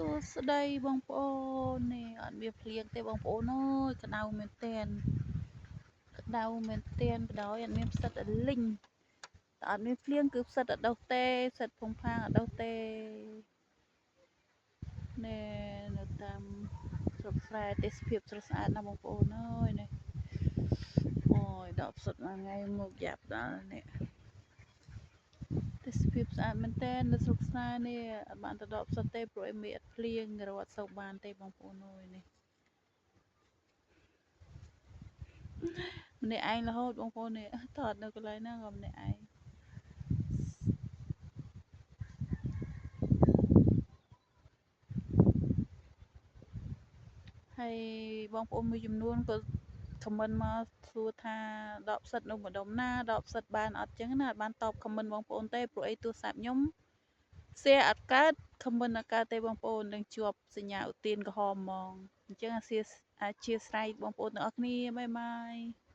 សួស្តីបងប្អូននេះអត់មានភ្លៀងទេបងប្អូនអើយក្តៅមែនទែនក្តៅមែនទែនបដ ாய் អត់មានផ្សិតអលិញតែអត់មានភ្លៀងគឺផ្សិតអត់ដុះទេផ្សិតផុងផាងអត់ដុះទេណែនៅតាមស្រុកស្រែទេសភាពស្រស់ស្អាតណាស់បងប្អូនអើយនេះអូយដកផ្សិតមួយថ្ងៃមកយ៉ាប់ដល់នេះទេសភាពស្អាតមែនទែននៅស្រុកស្រែនេះអត់បានទៅដកផ្សិតទេព្រោះឯមេអត់ភ្លៀងរត់សូវបានទេបងប្អូនអើយនេះម្នាក់ឯងរហូតបងប្អូននេះថតនៅកន្លែងហ្នឹងក៏ម្នាក់ឯងហើយបងប្អូនមួយចំនួនក៏ខមមិនមកសួរថាដកផ្សិតនៅម្ដុំណាដកផ្សិតបានអត់ចឹងណាអត់បានតបខមមិនបងប្អូនទេព្រោះអីទូរស័ព្ទខ្ញុំ share អត់កើតខមមិនអត់កើតទេបងប្អូននឹងជាប់សញ្ញាឧទានក្រហមហ្មងអញ្ចឹងអាជាស្រ័យបងប្អូនទាំងអស់គ្នាបាយបាយ។